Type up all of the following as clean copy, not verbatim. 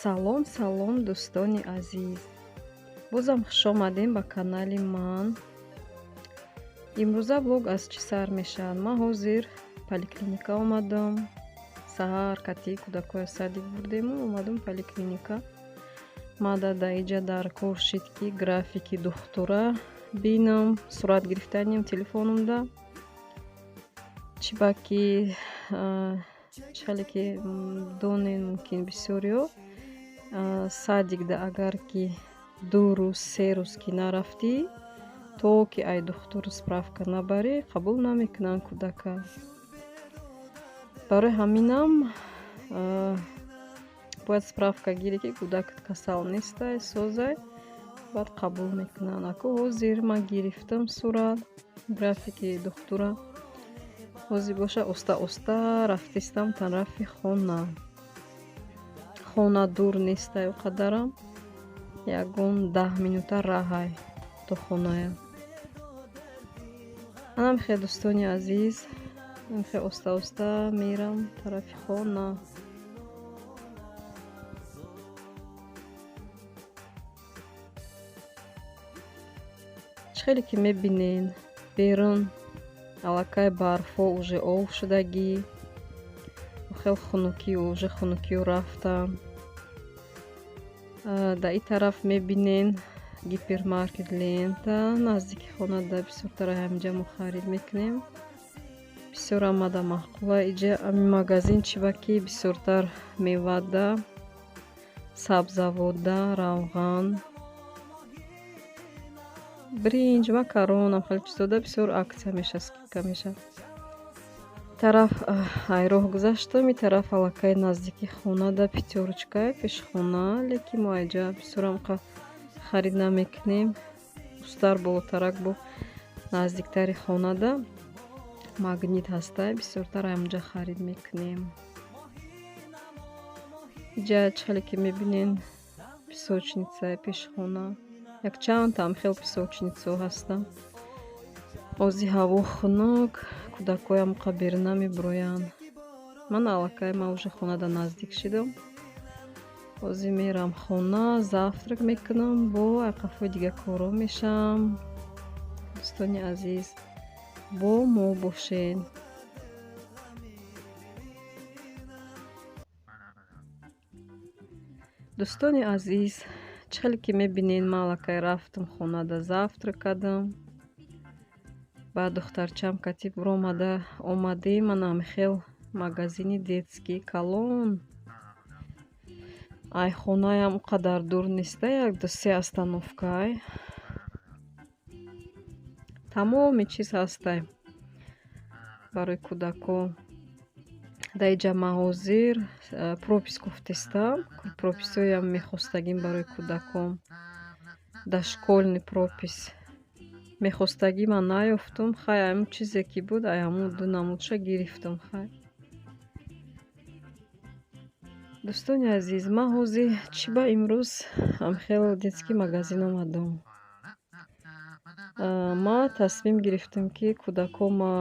Салом, салом, дӯстони азиз! Бозам хушомадем ба канали ман. Имрӯза влог аз чӣ сар мешавад? Ман ҳозир поликлиника омадам. Саҳар кати кӯдакоя садик бурдему омадам поликлиника. Мада да иҷа дар кор шид, ки графики духтура бинам, сурат гирифтаним телефонумда. Чӣ ба ки чӣ хеле ки донен, мумкин бисёриҳо, садикда агар ки 2 рӯз, 3 рӯз ки нарафтӣ, то ки ай духтур справка набарӣ, қабул намекунанд кӯдака. Барои ҳаминам бояд справка гирӣ, ки кӯдакат касал нестай, созай, баъд қабул мекунанд. Аку ҳозир ман гирифтам сурат графики духтура. Ҳозир боша, оста оста рафтистам тарафи хона. Хона дур нестай оқадарам, ягон 10 минута раҳай то хоная. Анам хел, дӯстони азиз, хел оста оста мерам тарафи хона. Чӣ хеле ки мебинен, берун аллакай барфҳо уже об шудагӣ, хел хунукӣ, уже хунукиҳо рафтанд. Дар ин тараф мебинен гипермаркет Лента наздики хона да. Бисёртар ҳаминҷа мо харид мекунем. Бисёр омада маъқула иҷа ҳамин магазин. Чӣ ба ки бисёртар мевада, сабзавода, равған, биринҷ, макарон, хеле чизода бисёр акция мешавад, скидка мешавад. Тараф ай роҳ гузаштам, ин тараф аллакай наздики хона да Пятёрочкае пеши хона, лекин мо айҷа бисёрам харид намекунем. Устар болотарак бо наздиктари хонада Магнит ҳастай, бисёртар ҳаминҷа харид мекунем. Иҷа чӣ хеле ки мебинен, песочницае пеши хона. Якчанд хел песочницаҳо ҳастанд. Ҳозир ҳаво хунук, кӯдакҳоям қа берун намебироянд. Ман аллакай ман уже хонада наздик шидам. Ҳозир мерам хона, завтрак мекунам, бо айқафҳои дига корҳо мешавам. Дӯстони азиз, бо мо бошед. Дӯстони азиз, чӣ хеле ки мебинед, ман аллакай рафтам хонада, завтрак кардам. Баъд духтарчаам кати биромада омадем. Манам хел магазини детский калон. Ай хонаям он қадар дур неста, як ду се остановкаай. Тамоми чиз ҳастай барои кӯдакҳо. Дар иҷа ман ҳозир пропись гуфтистам, прописҳоям мехостагим барои кӯдакон. Дошкольный пропись мехостагӣ ман наёфтум. Хай, ҳамун чизе ки буд, ай ҳамун ду намудша гирифтам, хай. Дӯстони азиз, ман ҳозир чӣ ба имрӯз ҳамхел детский магазин омадам? Ман тасмим гирифтам, ки кӯдакҳома,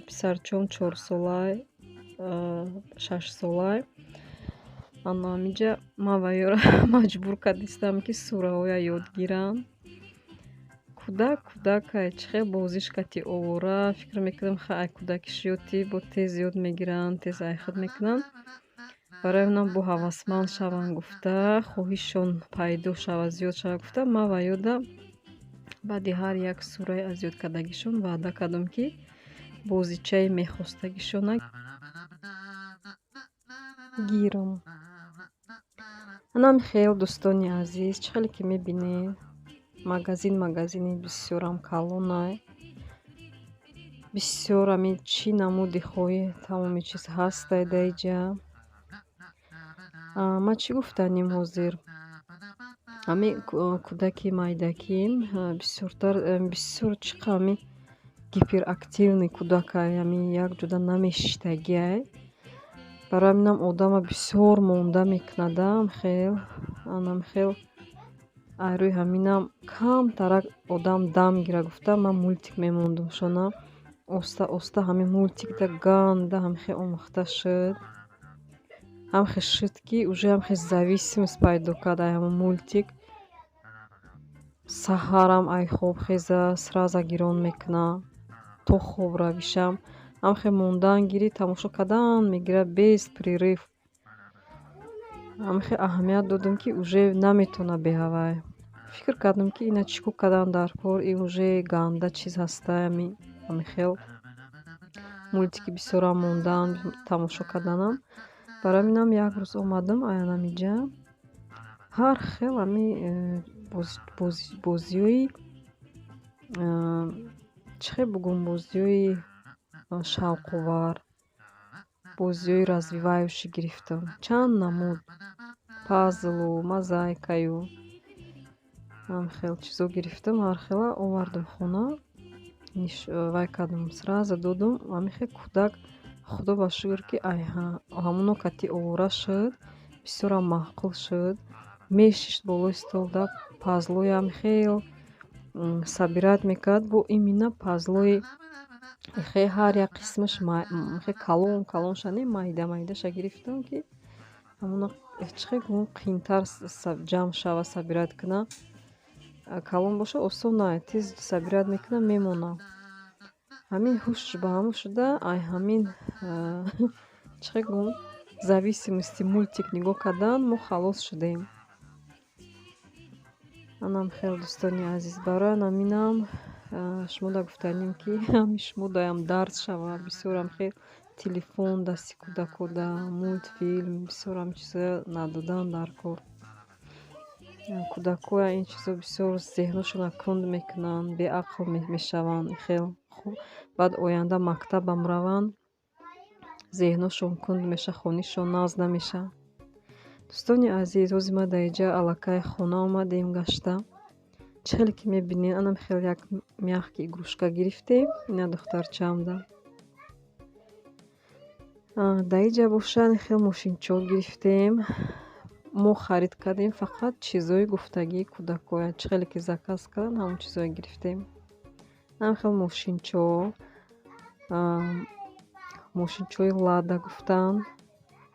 писарчом 4-солай, 6-солай. Ана ҳаминҷа ман ваёро маҷбур кардистам, ки сураҳоя ёд гиранд. Кӯдак кӯдакай, чӣ хел бозиш кати овора. Фикр мекардам, хай, ай кӯдакиш ёдтӣ, бо тез ёд мегиранд, тез ай худ мекунанд. Барои ҳаминам бо ҳавасманд шаванд гуфта, хоҳишшон пайдо шавад, зиёд шавад гуфта, ман ваёда баъди ҳар як сураи аз ёд кардагишон ваъда кардам, ки бозичаи мехостагишона гирам. Анам хел, дӯстони азиз, чӣ хеле ки мебинед, магазин магазини бисёрам калонай. Бисёр ҳамин чӣ намуди хоҳӣ, тамоми чиз ҳастай дар иҷа. Ман чӣ гуфтанем ҳозир? Ҳамин кӯдаки майдаким бисёртар, бисёр чӣ қа ҳамин гиперактивный кӯдакай, ҳамин як ҷода намешиштагиай. Барои ҳаминам одама бисёр монда мекунада хел. Анам хел ай рӯи ҳаминам камтарак одам дам гира гуфта, ман мультик мемондумшона. Оста оста ҳамин мультикда ганда ҳамихел омӯхта шуд. Ҳамхе шуд, ки уже ҳамхе зависимость пайдо кард ай ҳамун мультик. Саҳарам ай хоб хеза, сразу гирон мекуна, то хоб равишам. Ҳамхе мондан гирӣ, тамошо кардан мегирад без прерыв. Ҳамхе аҳамият додам, ки уже наметавона беҳавай. Фикр кардам, ки ина чӣ кор кардан дар кор, ин уже ганда чиз ҳастай, ҳамин хел мультики бисёрам мондан тамошо карданам. Барои ҳаминам як рӯз омадам аянамиҷа, ҳар хел ҳами бозиҳои, чӣ хел бугӯм, бозиҳои шавқовар, бозиҳои развивающий гирифтам. Чанд намуд пазлу, мозаикаю ҳам хел чизо гирифтам, ҳар хела овардам хона, вай кардам, сразу додум. Ҳамин хел кӯдак, худо ба шукр, ки ҳамоно кати овора шуд, бисёрам маъқул шуд. Мешишт болои столда, пазлоям хел собирать мекард, бо именно пазлои ҳар як қисмаш хе калон калонша не, майда майдаша гирифтам, ки ҳамоно чӣ хел гӯм, қиинтар ҷамъ шава, собирать куна. Калон боша осон не, тез собирать мекуна, мемона. Ҳамин ҳушш ба ҳамун шуда, ай ҳамин, чӣ хел гӯм, зависимости мультик нигоҳ кардан мо халос шудем. Анам хел, дӯстони азиз, барои ҳаминам шумода гуфтанем, ки ҳами шумодаям дарс шава. Бисёрам хел телефон дасти кӯдакода, мультфилм, бисёрам чизо надодан дар кор. Кӯдакоя ин чизо бисёр зеҳношонро кунд мекунанд, беақл мешаванд. Хел баъд оянда мактабам раванд, зеҳношон кунд меша, хонишон нағз намеша. Дӯстони азиз, ҳозир ма дар инҷа аллакай хона омадем гашта. Чӣ хеле ки мебинед, анам хел як мягкий игрушка гирифтем, ина духтарчаамда. Дар инҷа боша хел мошинчо гирифтем. Мо харид кардем фақат чизои гуфтагии кӯдакоя. Чӣ хеле ки заказ карданд, ҳамон чизое гирифтем. Ҳам хел мошинчо, мошинчои Лада гуфтанд.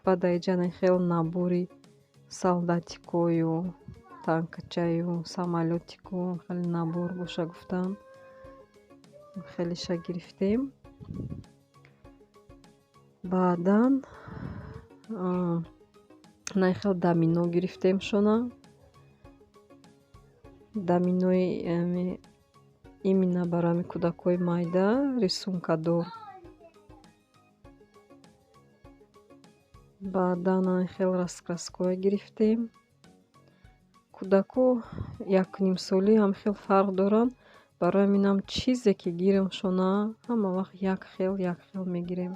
Баъд дар инҷа хел набори солдатикою, танкачаю, самолётику, хеле набор боша гуфтанд. Хелеша гирифтем. Баъдан на хел домино гирифтем шона. Доминои именно барои ҳамин кӯдакҳои майда, рисункадор. Баъдан хел раскраское гирифтем. Кӯдако якунимсолӣ ҳам хел фарқ доранд. Барои ҳаминам чизе ки гирем шона, ҳама вақт як хел, як хел мегирем.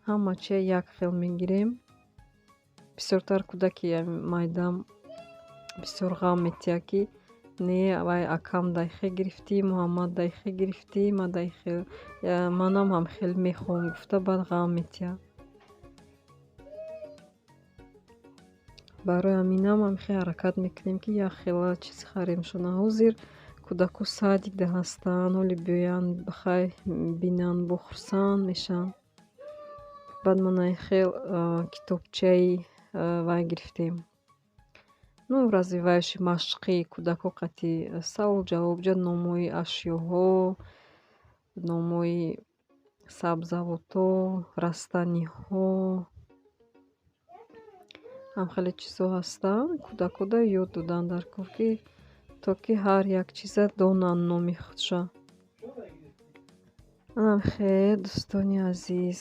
Ҳама чия як хел мегирем. Бисёртар кӯдаки майдам бисёр ғам метиҳад, ки не, вай акам дайхе гирифтӣ, Муҳаммад дайхе гирифтӣ, ма дайхе, манам ҳамхел мехоҳам гуфта, баъд ғам метиҳад. Барои ҳаминам ҳамхел ҳаракат мекунем, ки як хела чиз харем шона. Ҳозир кӯдако садикда ҳастанд, ҳоле биёянд, бихай бинанд, бо хурсанд мешаванд. Баъд мана хел китобчаи вай гирифтем. Ну, развивающий, машқи кӯдако қати савол ҷавоб, ҷа номҳои ашёҳо, номҳои сабзавотҳо, растаниҳо, ҳам хеле чизҳо ҳастанд. Кӯдакода ёд додан дар кор, ки то ки ҳар як чиза донанд номи худша. Анам хел, дӯстони азиз.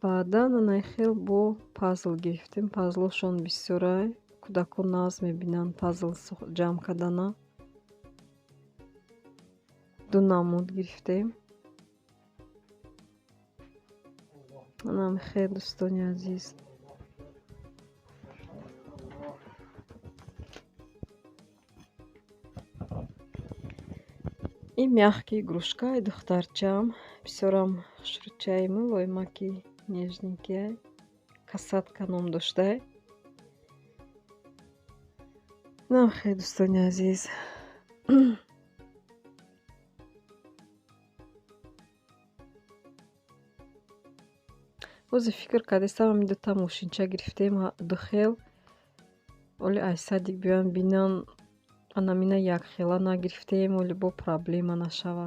Баъдан анай хел бо пазл гирифтем. Пазлошон бисёрай. Кӯдакон нағз мебинанд пазл ҷамъ кардана. Ду намуд гирифтем. Анам хел, дӯстони азиз. Ин мягкий игрушкаи духтарчаам, бисёрам хушрӯчаи, мулоимаки, нежненький, касатка ном доштай. Инам хел, дӯстони азиз. Ҳозир фикр кардестам, ҳамин дута мошинча гирифтем, ду хел. Оли ай садик биёян бинан, анамина якхела нагирифтем, оли бо проблема нашава.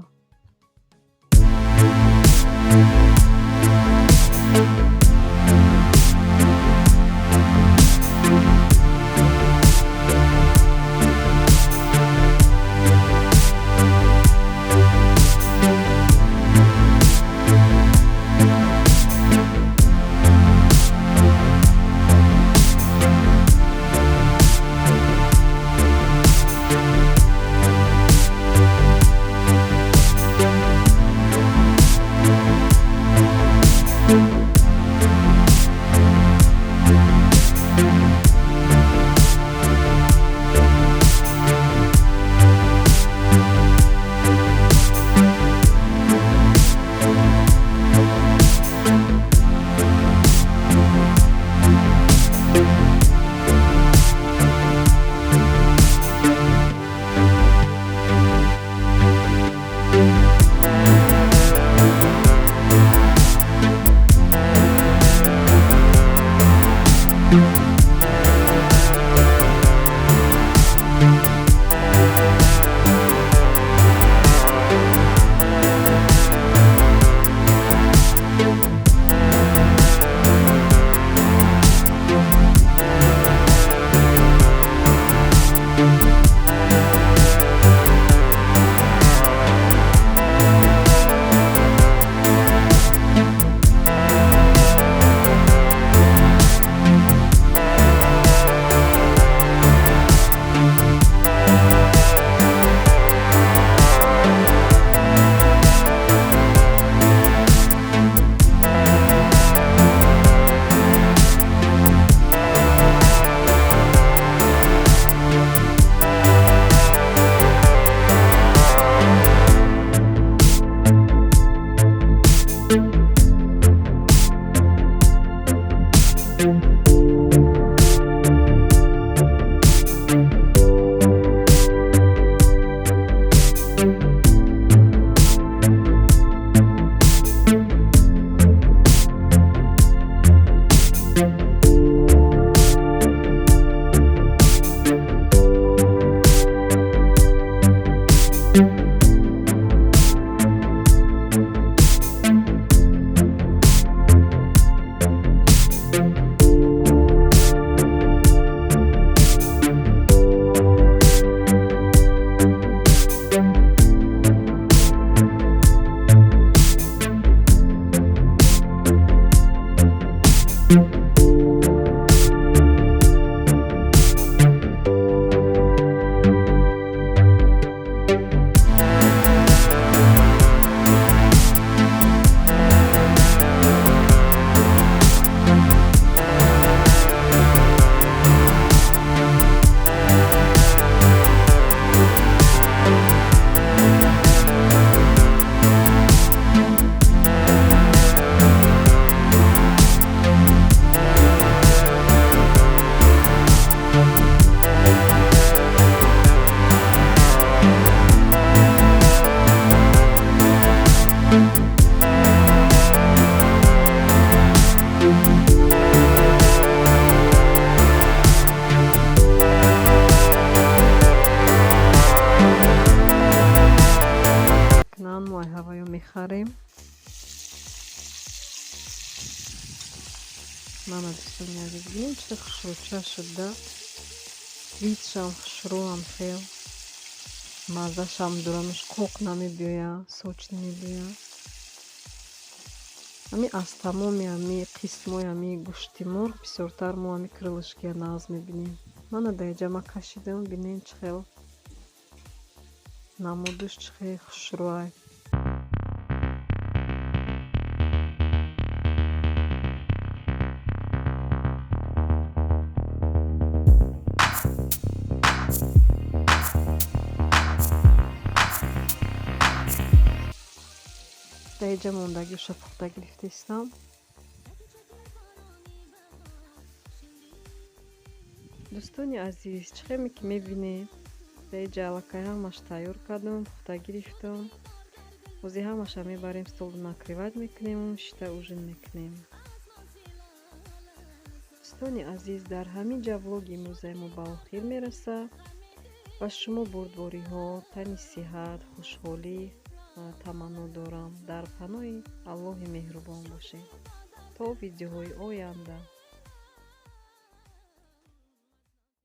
Мехарем. Мана, дӯстони азиз, бинем, чӣ хушрӯча шуда. Видшам хушрӯам, хел маззашам дуранаш қоқ намебиёя, сочный мебиёя. Ами аз тамоми ами қисмҳои ами гӯшти мурғ бисёртар мо ами крылышкия нағз мебинем. Мана дар инҷа ма кашидам, бинем, чӣ хел намудуш, чӣ хел хушрӯай. Дар инҷа мондагиша пухта гирифтаистам. Дӯстони азиз, чӣ хеле ки мебинед, дар инҷа аллакай ҳамаш тайёр кардам, пухта гирифтам. Ҳозир ҳамаша мебарем, столро накрывать мекунему, шита ужин мекунем. Дӯстони азиз, дар ҳамин ҷа влоги имрӯзаи мо ба охир мерасад. Ба шумо бурдбориҳо, тани сиҳат, хушҳолӣ таманно дорам. Дар паноҳи Аллоҳи меҳрубон бошед то видеоҳои оянда.